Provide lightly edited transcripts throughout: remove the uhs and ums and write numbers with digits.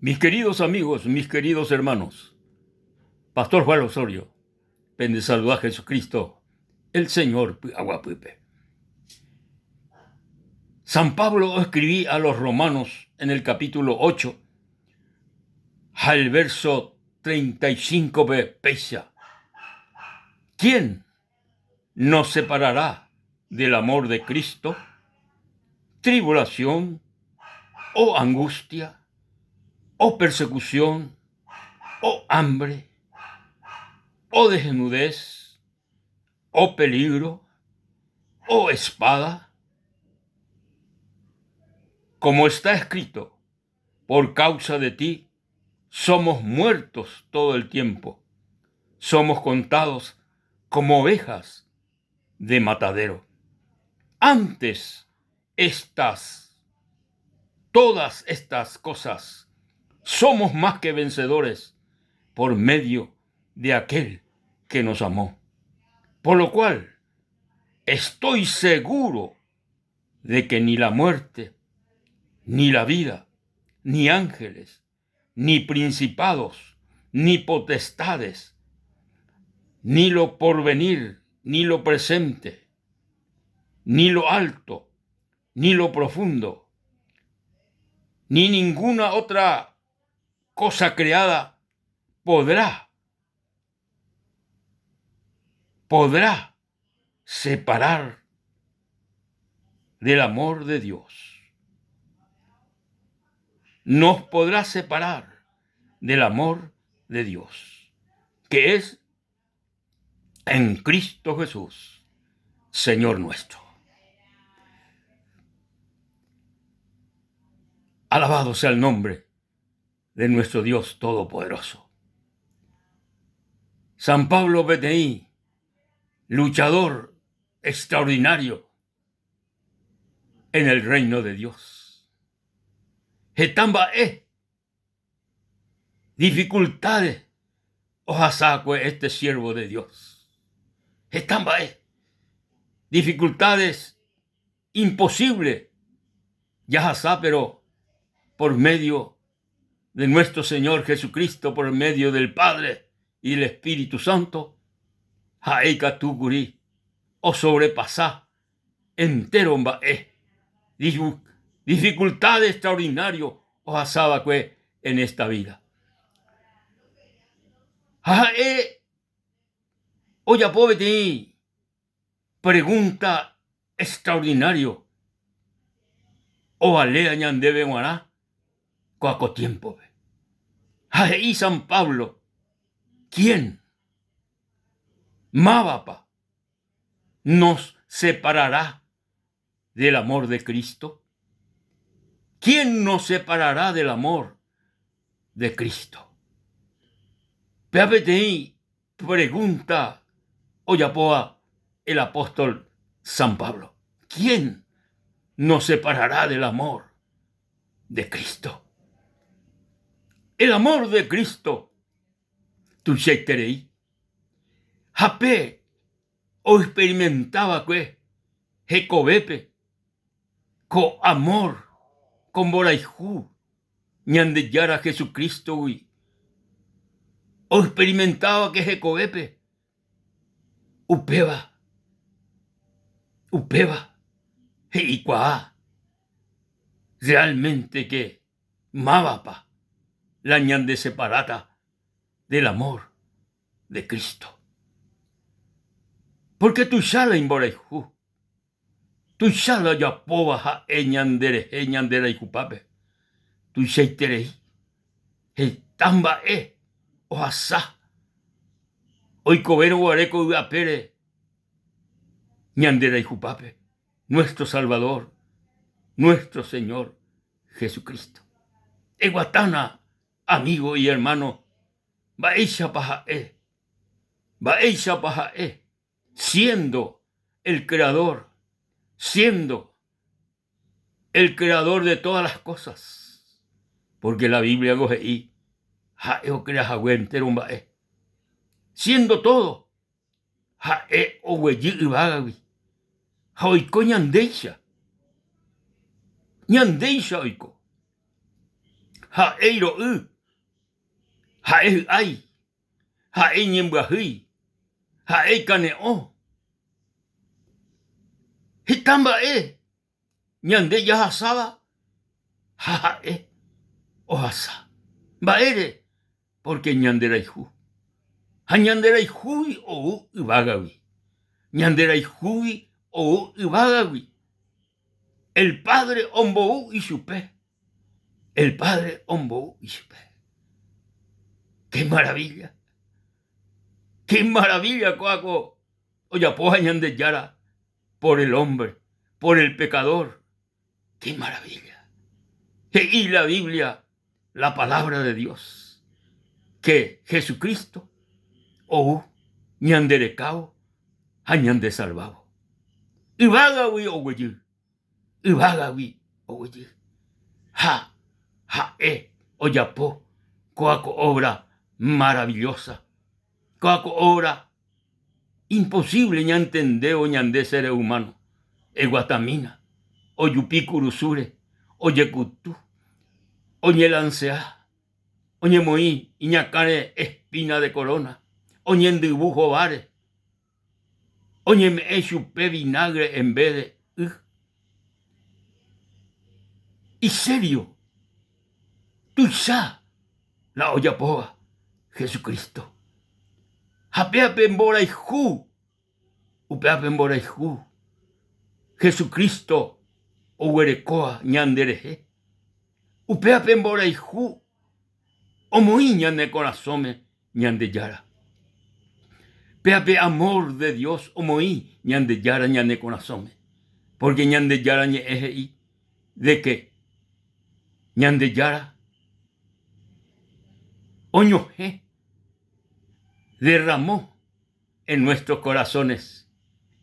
Mis queridos amigos, mis queridos hermanos, Pastor Juan Osorio, pende saluda Jesucristo, el Señor py'aguapýpe. San Pablo oescribí a los romanos en el capítulo 8 ha el verso 35-pe péicha, ¿Quién nos separará del amor de Cristo? Tribulación o angustia o persecución o hambre o desnudez o peligro o espada? Como está escrito, por causa de ti somos muertos todo el tiempo, somos contados como ovejas de matadero. Antes estas, todas estas cosas, somos más que vencedores por medio de aquel que nos amó. Por lo cual, estoy seguro de que ni la muerte, ni la vida, ni ángeles, ni principados, ni potestades, ni lo porvenir, ni lo presente, ni lo alto, ni lo profundo, ni ninguna otra cosa creada podrá, podrá separar del amor de Dios. Nos podrá separar del amor de Dios, que es en Cristo Jesús, Señor nuestro. Alabado sea el nombre de nuestro Dios Todopoderoso. San Pablo peteĩ luchador extraordinario en el reino de Dios. Heta mba'e dificultades ohasa'akue este siervo de Dios. Heta mba'e dificultades imposible jahasa pero por medio de nuestro Señor Jesucristo, por medio del Padre y del Espíritu Santo, ha'e ikatu kuri osobrepasa entero mba'e dificultad extraordinario ohasa va'ekue en esta vida. Ha ha'e ojapo peteĩ Pregunta extraordinario ovaléa ñandéve g̃uarã ko'a ko tiémpope. Ha he'i San Pablo, Quién, mávapa nos separará del amor de Cristo? Quién nos separará del amor de Cristo? Péa peteĩ pregunta ojapóva el apóstol San Pablo. Quién nos separará del amor de Cristo? El amor de Cristo tuichaiterei. Ha pe oexperimenta va'ekue hekovépe ko amór, ko mborayhu Ñandejára Jesucrístogui, oexperimenta va'ekue hekovépe upéva, upéva he'ikuaa realmente ke mávapa la ñandeseparáta del amor de Cristo. Pórke tuicha la imborayhu, tuicha la ojapóva ha'e ñanderehe ñande rayhupápe, tuichaiterei heta mba'e ohasa oikovérõ guare ko yvy apére ñande rayhupápe, nuestro Salvador, nuestro Señor Jesucristo. Eguatána, amigo y hermano, Mba'éichapa ha'e? Mba'éichapa ha'e? Siendo el Creador, siendo el Creador de todas las cosas, porque la Biblia ngo he'i ha'e okrea hague entéro mba'e. Siendo todo, ha'e oguejy yvágagui ha oiko ñandéicha. Ñandéicha oiko. Ha'e iro'y, ha'e hy'ái, ha'e iñembyahýi, ha'e ikane'õ. Heta mba'e ñande jahasáva ha ha'e ohasa. Mba'ére? Pórke ñanderayhu. Ha ñanderayhúgui ou yvágagui. Ñanderayhúgui ou yvágagui. El Padre ombou ichupe. El Padre ombou ichupe. ¡Qué maravilla! ¡Qué maravilla kóa ko ojapóva Ñandejára por el hombre, por el pecador! ¡Qué maravilla! He'i la Biblia, la palabra de Dios, que Jesucristo ou ñanderekávo ha ñandesalvávo. Yvágagui oguejy, yvágagui oguejy. Ha ha'e ojapo kóa ko obra maravillosa, kóa ko obra imposible ñantendévo ñande seres humanos. Eguatamína, ojupi kurusúre, ojekutu, oñelansea, oñemoĩ iñakãre espina de corona, oñendyvu hováre, oñeme'ẽ chupe vinagre en vez de y. Isério, tuicha la ojapóva Jesucristo. Ha péva pe mborayhu, upéva pe mborayhu Jesucristo oguerekóva ñanderehe. Upéva pe mborayhu omoĩ ñane korasõme Ñandejára. Péva pe amor de Dios omoĩ Ñandejára ñane korasõme. Pórke Ñandejára ñe'ẽ he'i de que Ñandejára oñohẽ, derramó en nuestros corazones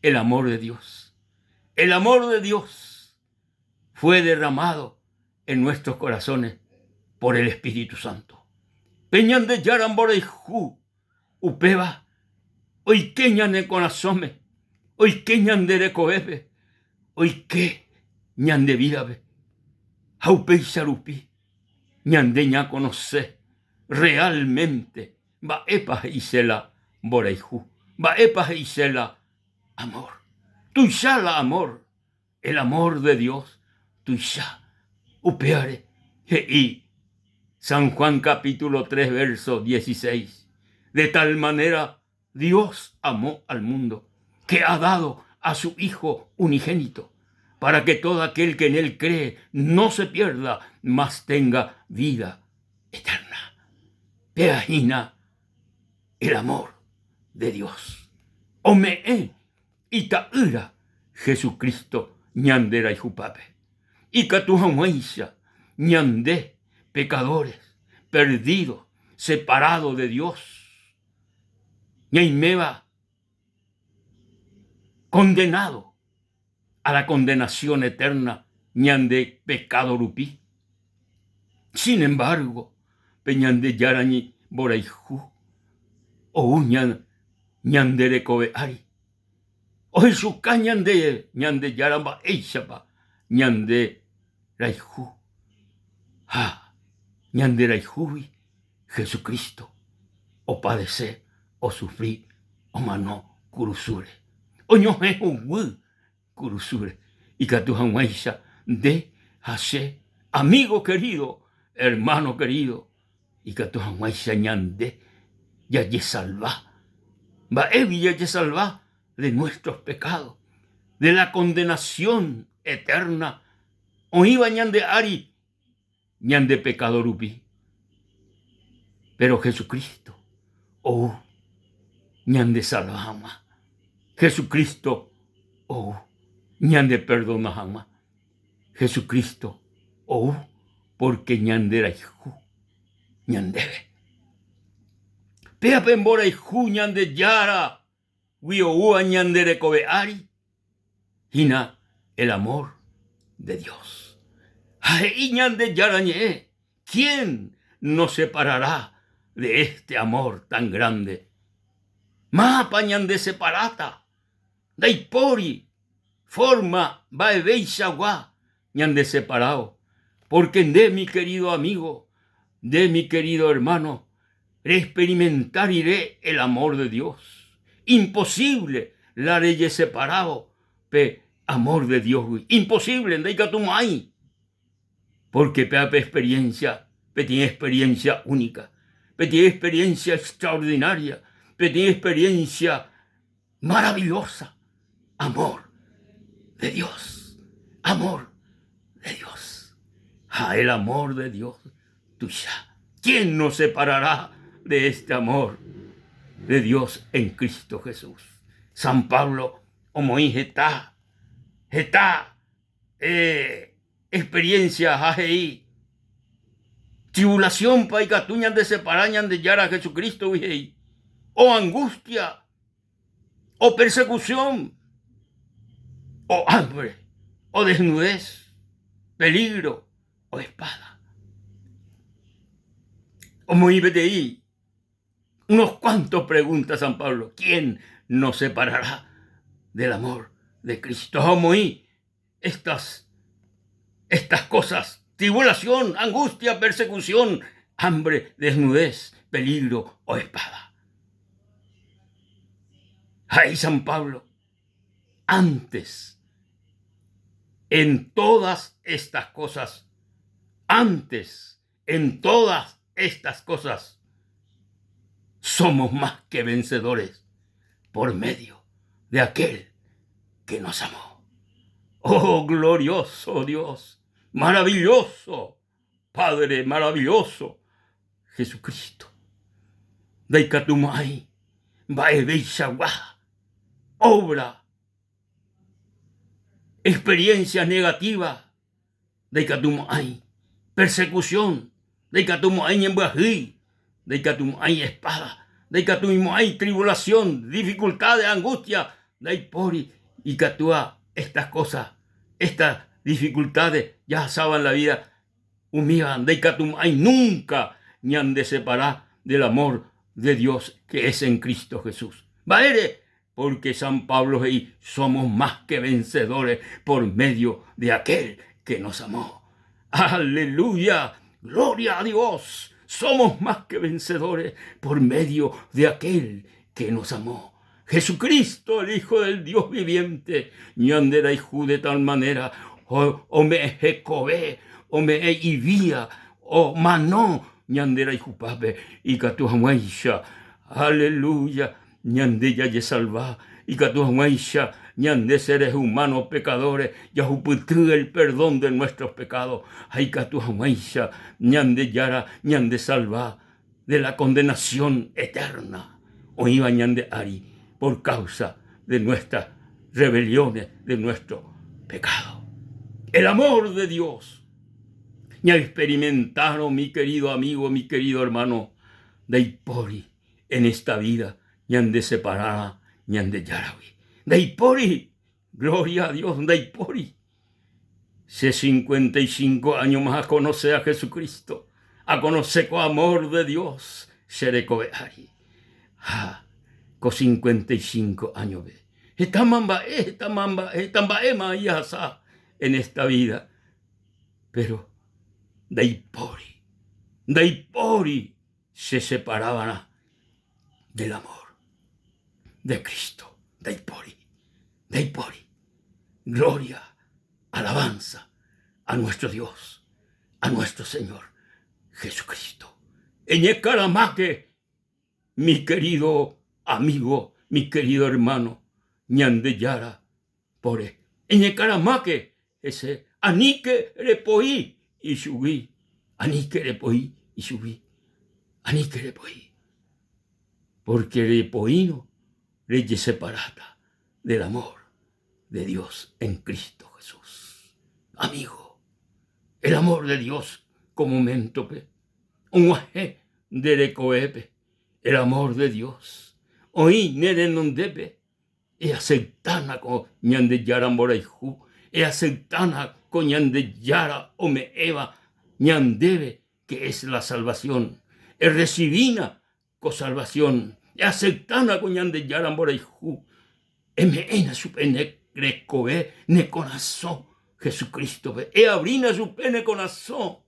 el amor de Dios. El amor de Dios fue derramado en nuestros corazones por el Espíritu Santo. Pe Ñandejára mborayhu upéva oike ñane korasõme, oike ñande rekovépe, oike ñande vídape. Ha upéicha rupi ñande ñakonose realmente mba'épa he'ise la mborayhu, mba'épa he'ise la amor. Tuicha la amor El amor de Dios tuicha. Upévare he'i San Juan capítulo 3 verso 16, De tal manera Dios amó al mundo, que ha dado a su Hijo unigénito, para que todo aquel que en él cree no se pierda, mas tenga vida eterna. Péva hína el amor de Dios. Ome'ẽ Ita'ýra Jesucristo ñande rayhupápe, ikatu hag̃uáicha ñande pecadores, perdidos, separados de Dios, ñaiméva condenado a la condenación eterna ñande pecado rupi. Sin embargo, pe Ñandejára mborayhu ou ñande rekove ári. Ohechuka ñande Ñandejára mba'éichapa ñande rayhu ha ñande rayhúgui Jesucristo opadese, osufri, omano kurusúre. Oñohẽ huguy kurusúre ikatu hag̃uáicha nde ha che, amigo querido, hermano querido, ikatu hag̃uáicha ñande jajesalva. Mba'égui jajesalva? De nuestros pecados, de la condenación eterna oĩva ñande ári ñande pecado rupi. Pero Jesucristo ou ñandesalva hag̃ua. Jesucristo ou ñandeperdona hag̃ua. Jesucristo ou porque ñanderayhu ñandéve. Péva pe mborayhu Ñandejára gui oúva ñande rekove ári hína el amor de Dios. Ha he'i Ñandejára ñe'ẽ, ¿Quién nos separará de este amor tan grande? Mávapa ñandeseparáta? Ndaipóri forma mba'eveichagua ñandeseparávo, porque nde mi querido amigo, Nde mi querido hermano, reexperimenta rire el amor de Dios, imposible la rejeseparávo pe amor de Dios-gui. Imposible, ndaikatumo'ãi. Porque péva pe experiencia, peteĩ experiencia única, peteĩ experiencia extraordinaria, peteĩ experiencia maravillosa, amor de Dios, amor de Dios. Ha el amor de Dios tuicha. ¿Quién nos separará de este amor de Dios en Cristo Jesús? San Pablo omoĩ heta, heta eh, experiencia ha he'i tribulaciónpa ikatu ñandesepara Ñandejára Jesucristo-gui he'i, o angustia, o persecución, o hambre, o desnudez, peligro, o espada. Omoĩ peteĩ unos cuantos preguntas San Pablo, ¿quién nos separará del amor de Cristo? Ha omoĩ estas, estas cosas, tribulación, angustia, persecución, hambre, desnudez, peligro o espada. Ahí San Pablo, antes, en todas estas cosas, antes, en todas estas cosas, somos más que vencedores por medio de aquel que nos amó. Oh, glorioso Dios, maravilloso Padre, maravilloso Jesucristo. Ndaikatumo'ãi mba'eveichagua obra, experiencia negativa ndaikatumo'ãi persecución, ndaikatumo'ãi ñembyahýi, ndaikatumo'ãi espada, ndaikatumo'ãi tribulación, dificultades, angustia, ndaipóri ikatúva estas cosas, estas dificultades jahasáva en la vida, umíva ndaikatumo'ãi nunca ñandesepara del amor de Dios que es en Cristo Jesús. Mba'ére? Pórke San Pablo he'i, Somos más que vencedores por medio de aquel que nos amó. Aleluya! Gloria a Dios! Somos más que vencedores por medio de aquel que nos amó. Jesucristo, el Hijo del Dios viviente, ñande rayhu de tal manera ome'ẽ hekove, ome'ẽ ivía, omano ñande rayhupápe ikatu hag̃uáicha. Aleluya! Ñande jajesalva ikatu hag̃uáicha ñande seres humanos pecadores jahupyty el perdón de nuestros pecados ha ikatu hag̃uáicha Ñandejára ñandesalva de la condenación eterna oĩva ñande ári por causa de nuestras rebeliones, de nuestro pecado. El amor de Dios ñaexperimentárõ mi querido amigo, mi querido hermano, ndaipóri en esta vida ñande separarã Ñandejáragui. Ndaipóri, gloria a Dios, ndaipóri. Che 55 áñoma akonose a Jesucristo, akonose ko amor de Dios che rekove ári. Ha ko 55 áñope, hetáma mba'e, hetáma mba'e, heta mba'éma ahasa en esta vida, pero ndaipóri, ndaipóri che separava'erã del amor de Cristo. Ndaipóri, ndaipóri. Gloria, alabanza a nuestro Dios, a nuestro Señor Jesucristo. Eñekaramáke, mi querido amigo, mi querido hermano, Ñandejára pore. Eñekaramáke hese, aníke repoi ichugui, aníke repoi ichugui, aníke repoi. Pórke repoírõ rejeseparáta del amor de Dios en Cristo Jesús. Amigo, el amor de Dios ko moméntope og̃uahẽ nde rekovépe, el amor de Dios oĩ ne renondépe Easeptána ko Ñandejára mborayhu, easeptána ko Ñandejára ome'ẽva ñandéve que es la salvación. Erresivína ko salvación, easeptána ko Ñandejára mborayhu, eme'ẽna chupe ne rekove, ne korasõ Jesucristo-pe, eavrína chupe ne korasõ.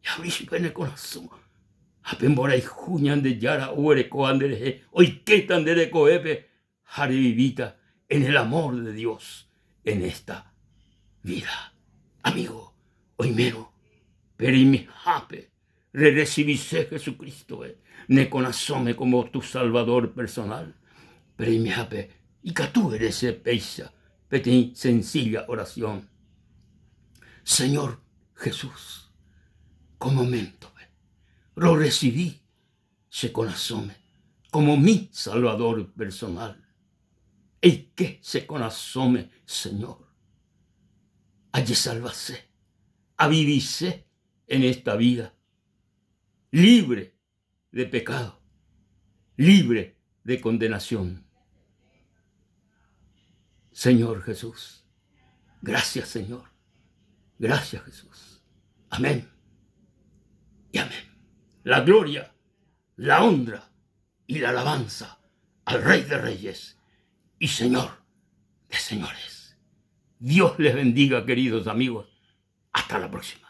Eavri chupe ne korasõ ha pe mborayhu Ñandejára oguerekóva nderehe oikéta nde rekovépe ha revivíta en el amor de Dios en esta vida. Amigo, oimérõ pe reimehápe rerrecibise Jesucristo-pe ne korasõme como tu Salvador personal, pe reimehápe ikatu erese péicha peteĩ sencilla oración, Señor Jesús, ko momento-pe rorrecibi che korasõme como mi Salvador personal. Eike che korasõme, Señor. Ajesalvase, avivise en esta vida libre de pecado, libre de condenación. Señor Jesús, gracias Señor, gracias Jesús. Amén y amén. La gloria, la honra y la alabanza al Rey de Reyes y Señor de Señores. Dios les bendiga, queridos amigos. Hasta la próxima.